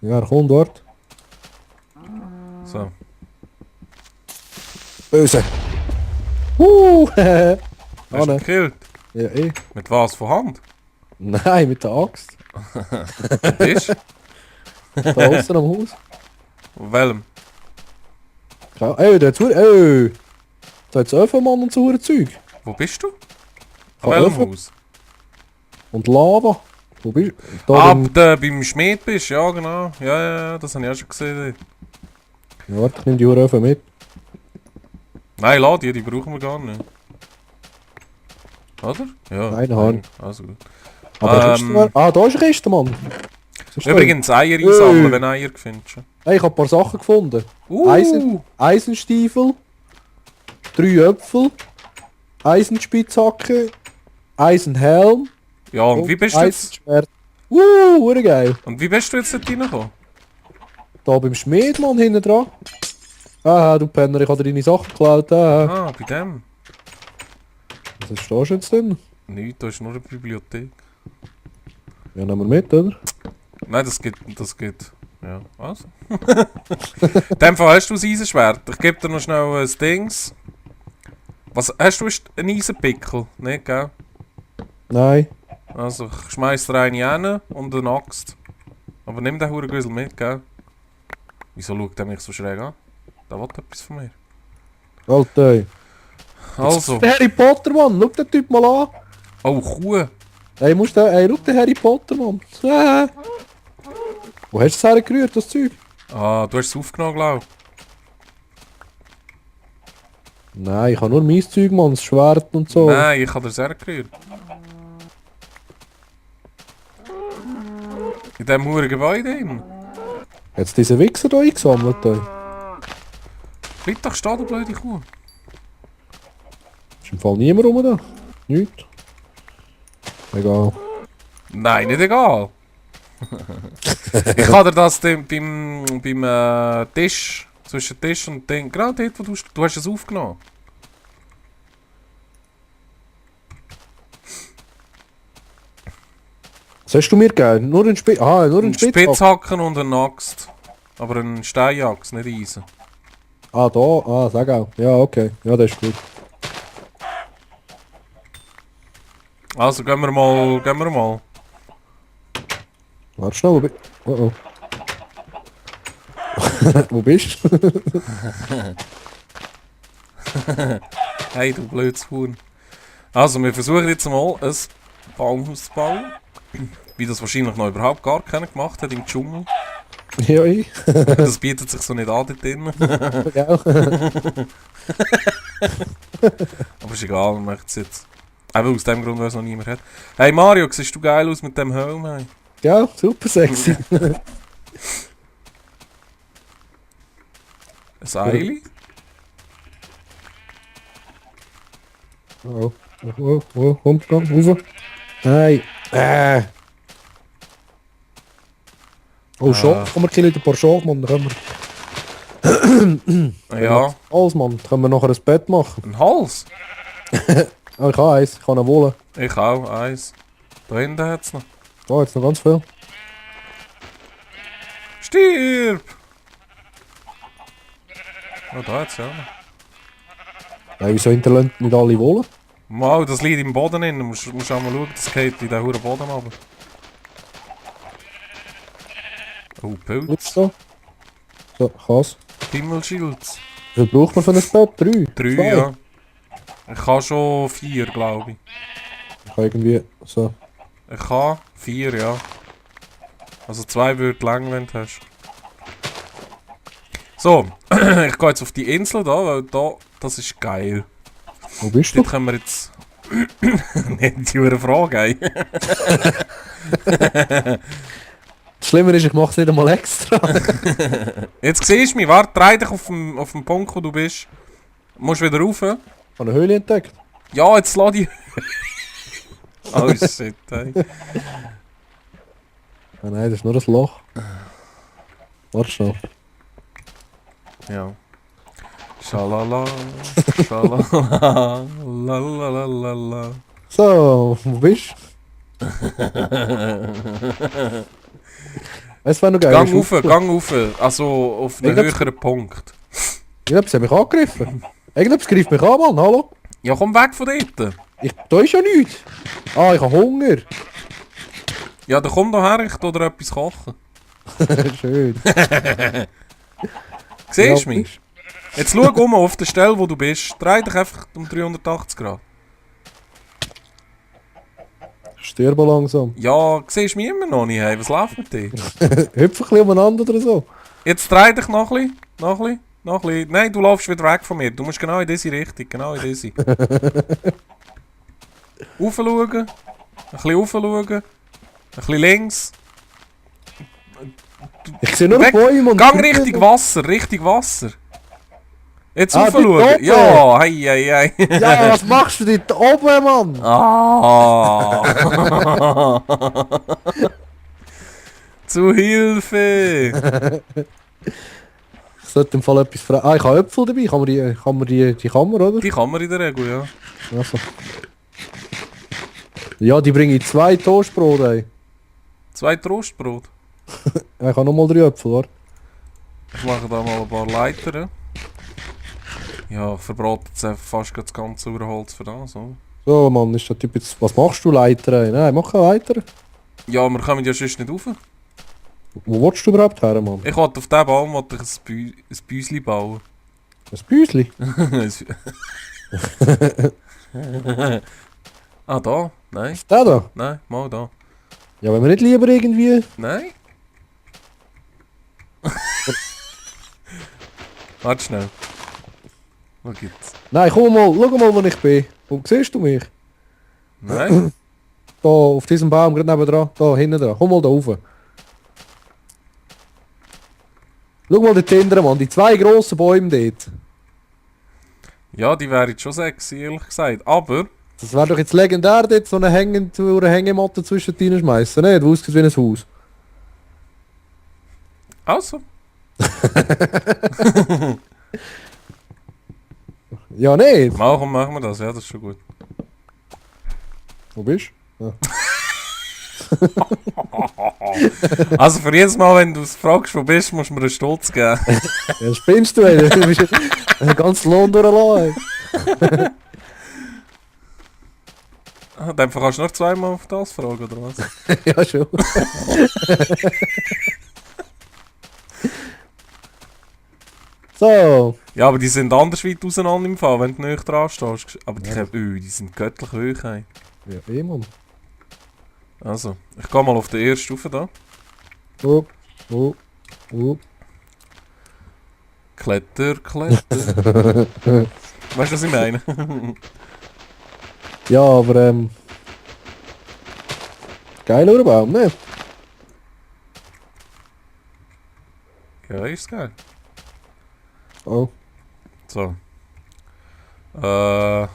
Ja, er kommt dort. So. Böse. Hast du ihn ne. gekillt? Ja, eh. Mit was? Von Hand? Nein, mit der Axt. Wo bist du? Da außen am Haus. Auf welchem? Ey, der zu. Ey! Da hat's Öffelmann und so ein Zeug. Wo bist du? Von An welchem Öffel- Haus? Und Lava. Wo bist du? Ah, beim- beim Schmied bist, ja genau. Ja, das habe ich auch schon gesehen. Ja, warte, ich nehm die Öffel mit. Nein, lass die brauchen wir gar nicht. Oder? Ja. Nein, nein. Also gut. Aber Kiste, da ist eine Kiste, Mann. Was ist da? Übrigens, Eier einsammeln, wenn du Eier findest. Hey, ich hab ein paar Sachen gefunden. Eisenstiefel, 3 Äpfel, Eisenspitzhacke, Eisenhelm Ja, und wie bist du jetzt? Eisenschwert. Geil. Und wie bist du jetzt dort reingekommen? Da beim Schmied, Mann, hinten dran. Ah, du Penner, ich hab dir deine Sachen geklaut. Ah, bei dem. Was ist da schon jetzt drin? Nichts, da ist nur eine Bibliothek. Ja, nehmen wir mit, oder? Nein, das geht. Ja, was? In dem Fall hast du ein Eisenschwert. Ich gebe dir noch schnell ein Dings. Was, hast du einen Eisenpickel? Nicht, gell? Nein. Also, ich schmeiß dir eine rein und eine Axt. Aber nimm den Hurengüssel mit, gell? Wieso schaut der mich so schräg an? Der will etwas von mir. Alter. Also. Der Harry Potter, Mann. Schau den Typ mal an. Oh, Kuh. Hey, schau den Harry Potter, Mann. Wo hast du es hergerührt, das Zeug? Ah, du hast es aufgenommen, glaub ich. Nein, ich habe nur mein Zeug, Mann. Das Schwert und so. Nein, ich habe das hergerührt. In diesem huren Gebäude hin. Jetzt diesen Wichser hier eingesammelt. Ey. Bleib doch stehen, du blöde Kuh. Ist im Fall niemand rum da. Nichts. Egal. Nein, nicht egal. Ich kann dir das beim Tisch, zwischen Tisch und Ding, genau dort, wo du hast es aufgenommen. Was hast du mir gegeben? Nur ein Spitz. Ah, nur ein Ein Spitzhack. Spitzhacken und eine Axt. Aber ein Steinachs, nicht Eisen. Ah, da. Ah, sag auch. Ja, okay. Ja, das ist gut. Also gehen wir mal. Warte schnell, oh. Wo bist du? Hey, du blödes Huhn. Also, wir versuchen jetzt mal ein Baumhaus zu bauen. Wie das wahrscheinlich noch überhaupt gar keiner gemacht hat im Dschungel. Ja, ich. Das bietet sich so nicht an dort drin. Gell? Aber ist egal, man möchte es jetzt. Eben aus dem Grund, weil es noch niemand hat. Hey Mario, siehst du geil aus mit dem Helm? Hey? Gell? Super sexy. Ein Eili? Oh, komm, rauf. Nein. Oh, Schock. Komm, wir killen ein paar Schock, Mann. Dann können wir... Ja. Alles, Mann. Dann können wir nachher ein Bett machen. Ein Hals? Oh, ich habe eins. Ich kann ihn wollen. Ich auch, eins. Da hinten hat es noch. Da, jetzt noch ganz viel. Stirb! Oh, da hat es ja noch. Nein, wieso hinterlassen nicht alle wollen? Mal, das liegt im Boden drin. Du musst auch mal schauen, das geht in den huren Boden runter. Oh, Pilz. Jetzt so. So, Kass. Himmelsschilds. Wie viel braucht man für ein Bett? 3? 3, ja. Ich kann schon 4, glaube ich. Ich kann irgendwie... So. Ich kann 4, ja. Also 2 würde lang, wenn du hast. So, ich gehe jetzt auf die Insel da, weil da, das ist geil. Wo bist du? Dort können wir jetzt... Nicht die hure Frage, ey. Das Schlimmer ist, ich mache es nicht einmal extra. Jetzt siehst du mich, warte, dreh dich auf dem Punkt, wo du bist. Musst wieder rauf. Ich habe eine Höhle entdeckt. Ja, jetzt lass die... Oh shit, ey. Ah, nein, das ist nur ein Loch. Warte schnell. Ja. Schalala, schalala, lalalala. So, wo bist du? Es wäre noch geil. Gang rauf. Also auf einen höheren Punkt. Irgendetwas hat mich angegriffen. Irgendetwas greift mich an, Mann. Hallo? Ja, komm weg von dort. Da ist ja nichts. Ah, ich habe Hunger. Ja, dann komm her, ich tu dir etwas kochen. Schön. Siehst du mich? Jetzt schau auf der Stelle, wo du bist. Dreh dich einfach um 380 Grad. Ich sterbe langsam. Ja, siehst du mich immer noch nicht? Hey, was läuft mit dir? Hüpf ein bisschen umeinander oder so. Jetzt dreh dich noch ein bisschen. Noch ein bisschen. Nein, du laufst wieder weg von mir. Du musst genau in diese Richtung. Genau in diese. Raufschauen. Ein bisschen raufschauen. Ein bisschen links. Ich sehe nur Weg. Bäume und... Gang Richtung Wasser. Richtung Wasser. Jetzt Ah, raufschauen. dort oben. Ja, hei. Ja, was machst du dort oben, Mann? Ah! Zu Hilfe! Ich sollte im Fall etwas fragen. Ah, ich habe Äpfel dabei. Kann man die oder? Die kann man in der Regel, ja. Also. Ja, die bringen 2 Toastbrot, ey. 2 Trostbrot. Ja, ich habe nochmal 3 Äpfel, oder? Ich mache da mal ein paar Leitern. Ja, ich verbrate jetzt fast das ganze Sauerholz für das, oder? So, Mann, ist der Typ jetzt... Was machst du, Leiter, ey? Nein, mach keine Leiter. Ja, wir kommen ja sonst nicht rauf. Wo willst du überhaupt her, Mann? Ich wollte auf diesem Baum ein Büsli bauen. Ein Büsli? Ah, da? Nein. Der da? Nein, mal da. Ja, wenn wir nicht lieber irgendwie... Nein? Warte schnell. Wo gibt's? Nein, schau mal, wo ich bin. Wo siehst du mich? Nein? Da, auf diesem Baum, gerade nebendran. Da, hinten dran. Komm mal da rauf. Schau mal dort hinten, Mann. Die 2 grossen Bäume dort. Ja, die wäre jetzt schon sexy, ehrlich gesagt. Aber... Das wäre doch jetzt legendär, dort so eine Hängematte zwischen denen schmeißen, ne? Du aussieht wie ein Haus. Also. Ja, nicht. Machen wir das, ja, das ist schon gut. Wo bist du? Ja. Also für jedes Mal, wenn du fragst, wo bist, musst du mir einen Stutz geben. Ja, spinnst du, ey? Du bist ja ganz Lohn durchlassen. Dann kannst du noch 2-mal auf das fragen, oder was? Ja, schon. So. Ja, aber die sind anders weit auseinander im Fall, wenn du nicht dran stehst. Aber die sind göttlich hoch. Ey. Ja, Mann. Also, ich gehe mal auf den ersten Stufe da. Oh. Kletter. Weißt du, was ich meine? Ja, aber geiler Baum, ne? Ja, ist geil. Oh. So. Kommen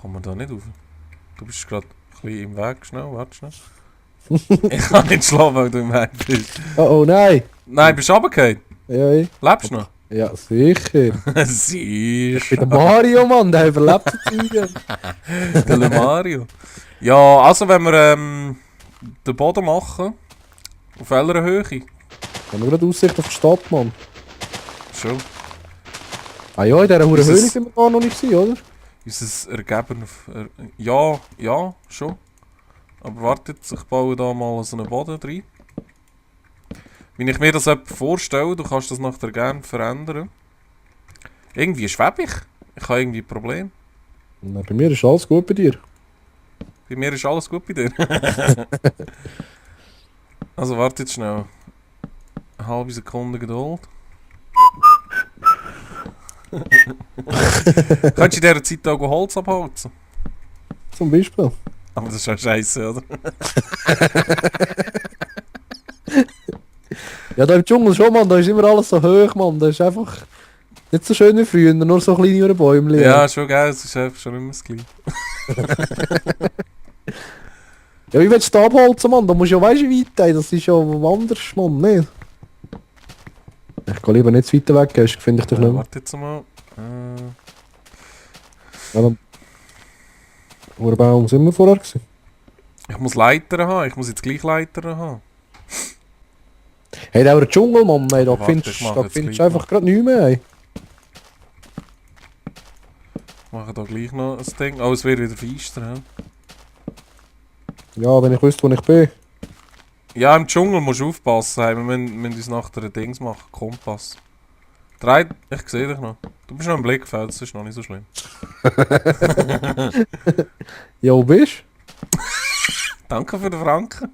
wir da nicht rauf? Du bist gerade ein bisschen im Weg, schnell, warte schnell. Ich kann nicht schlafen, weil du im Weg bist. Oh, nein. Nein, bist du runtergefallen? Ja, ich. Lebst du noch? Ja, sicher. Siehst Bei der Mario, Mann, der überlebt die Zeit. der Mario. Ja, also wenn wir den Boden machen, auf welcher Höhe? Haben wir gerade Aussicht auf die Stadt, Mann. Schon. Ah ja, in dieser Höhe Ist es- sind wir gar noch nicht gewesen, oder? Unser Ergeben auf... ja, schon. Aber wartet, ich baue da mal so einen Boden rein. Wenn ich mir das vorstelle, du kannst das nachher gerne verändern. Irgendwie schwebe ich. Ich habe irgendwie ein Problem. Na, bei mir ist alles gut bei dir. Bei mir ist alles gut bei dir. Also warte jetzt schnell. Eine halbe Sekunde Geduld. Könntest du in dieser Zeit auch Holz abholzen? Zum Beispiel. Aber das ist ja scheiße, oder? Ja, da im Dschungel schon, Mann, da ist immer alles so hoch, Mann. Da ist einfach nicht so schön wie früher, nur so kleine Bäume. Ja, schon geil, es ist einfach schon immer das Gleiche. Ja, wie willst du da abholzen, Mann? Da musst du ja weißt wie weit, ey. Das ist ja anders, Mann, nicht? Ich kann lieber nicht zu weit weg, sonst finde ich dich nicht mehr. Warte jetzt mal. Ja, wo Baum sind wir vorher gewesen? Ich muss Leitern haben, ich muss jetzt gleich Leitern haben. Hey, der Dschungel, Mann, ey, da Warte, findest ich mach da jetzt findest gleich du einfach gerade nichts mehr, ey. Machen da gleich noch ein Ding. Oh, es wird wieder feister, hä? Ja, wenn ich wüsste, wo ich bin. Ja, im Dschungel musst du aufpassen. Hey, wir müssen uns nachher ein Dings machen. Kompass. Drei, ich sehe dich noch. Du bist noch im Blickfeld, das ist noch nicht so schlimm. Ja, wo bist Danke für den Franken.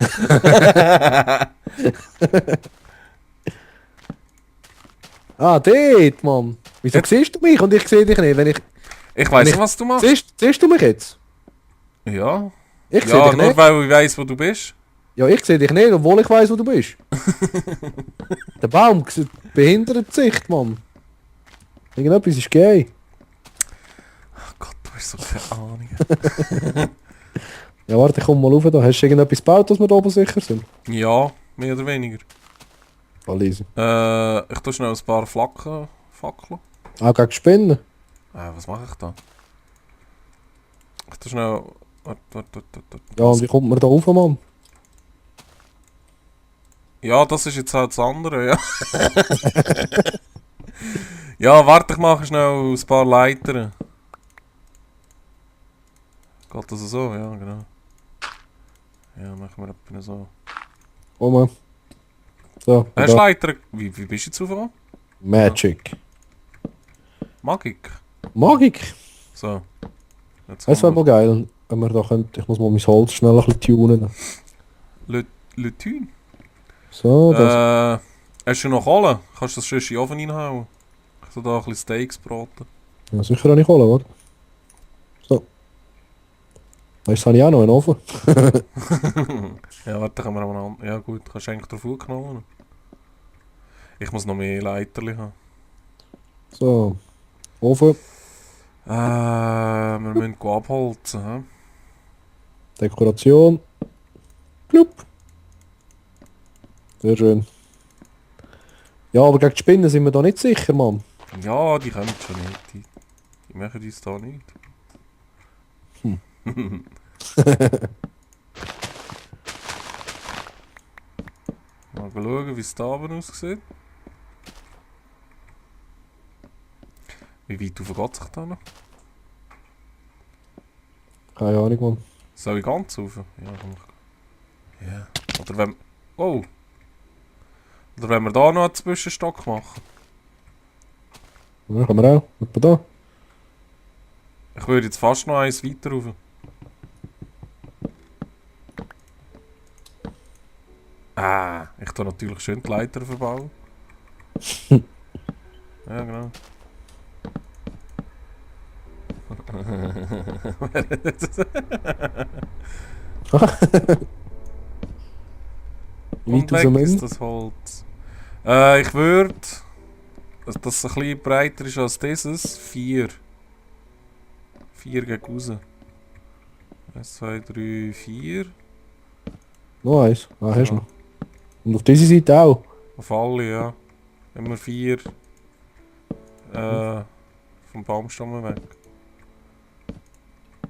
Ah, dort, Mann. Wieso Jetzt- siehst du mich und ich sehe dich nicht? Wenn ich... Ich weiss Wenn nicht, was du machst. Siehst du mich jetzt? Ja. Ich sehe Ja, dich nur nicht. weil ich weiss, wo du bist. Ja, ich sehe dich nicht, obwohl ich weiß, wo du bist. Der Baum behindert die Sicht, Mann. Irgendetwas ist gay. Oh Gott, du hast so keine Ahnung. Ja, warte, ich komm mal rauf da. Hast du irgendetwas gebaut, dass wir da oben sicher sind? Ja, mehr oder weniger. Voll easy. Ich tue schnell ein paar Fackeln. Auch gegen Spinnen. Was mache ich da? Ich tue schnell... Warte. Ja, und wie kommt man da rauf, Mann? Ja, das ist jetzt halt das andere, ja. Ja, warte, ich mache schnell ein paar Leitern. Geht das so? Ja, genau. Ja, machen wir etwa so. Oh, Mann. So, Hast du da. Leiter? Wie bist du jetzt aufgekommen? Magic. Magik. Magik. So. Jetzt Das wäre haben mal geil, wenn wir da könnten. Ich muss mal mein Holz schnell ein bisschen tunen. wir Le Thun. So, das. Hast du noch Kohle? Kannst du das schon in den Ofen reinhauen? Ich tue da ein bisschen Steaks braten. Ja, sicher auch nicht holen, oder? So. Weißt du, habe ich auch noch einen Ofen. Ja, warte, können wir aber noch... Ja gut, kannst du eigentlich drauf knallen. Ich muss noch mehr Leiterli haben. So. Ofen, Wir müssen abholzen, hä? Dekoration. Klupp. Sehr schön. Ja, aber gegen die Spinnen sind wir da nicht sicher, Mann. Ja, die kommen schon nicht. Die machen uns da nicht. Mal schauen, wie es da oben aussieht. Wie weit rauf geht sich da noch? Keine Ahnung, Mann. Soll ich ganz rauf? Ja, komm. Ja. Oder wenn... Oh! Oder wenn wir da noch einen Zwischenstock machen. Ja, können wir auch. Etwa da. Ich würde jetzt fast noch eins weiter rauf. Ich tue natürlich schön die Leiter verbauen. Ja, genau. Wie Und weit raus weg müssen ist wir? das Holz. Ich würde, dass das ein bisschen breiter ist als dieses, 4. 4 gegen raus. 1, 2, 3, 4. Noch eins. Ah, hast du Ja. noch. Und auf dieser Seite auch. Auf alle, ja. Immer 4 vom Baumstamm weg.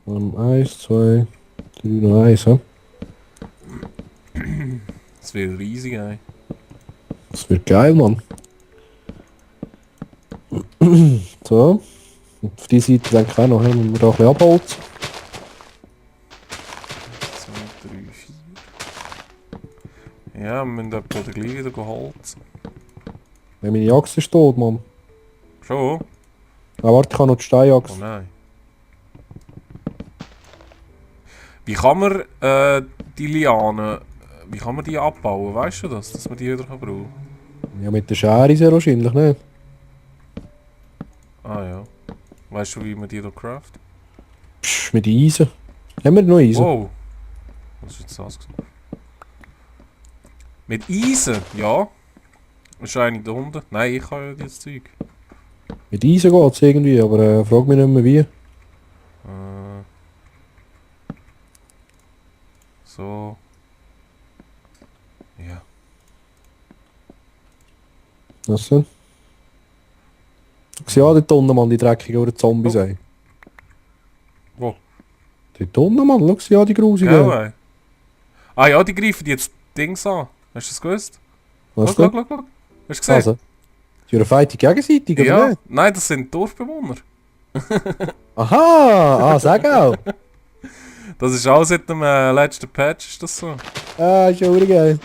1, 2, 3, noch eins, hä? Das wird riesig, ey. Das wird geil, Mann. So. Und auf dieser Seite denke ich auch noch, hä? Müssen wir da ein bisschen abholzen. 2, 3, 4. Ja, wir müssen etwa gleich wieder holzen. Ja, meine Axt ist tot, Mann. Schon? Ah, warte, ich habe noch die Steinachse. Oh nein. Wie kann man die Lianen, wie kann man die abbauen? Weißt du das, dass man die wieder brauchen kann? Ja, mit der Schere sehr wahrscheinlich nicht. Ah ja. Weißt du, wie man die da craftet? Psch, mit Eisen. Haben wir noch Eisen? Wow. Was ist jetzt das? Mit Eisen? Ja. Wahrscheinlich da unten. Nein, ich habe ja dieses Zeug. Mit Eisen geht's irgendwie, aber frag mich nicht mehr wie. So. Ja. Was denn? Sieh ja, dort unten, Mann, die dreckigen oder Zombies, Oh. ey. Wo? Dort unten, Mann, schau sie ja, die grusigen. Gell, ey. Ah ja, die greifen jetzt Dings an. Hast du das gewusst? Was Schau, denn? schau. Hast du gesehen? Also, ist fighting gegenseitig, oder Ja, nicht? nein, das sind Dorfbewohner. Aha! Ah, sag auch! Das ist auch seit dem letzten Patch, ist das so. Ah, ist ja auch geil.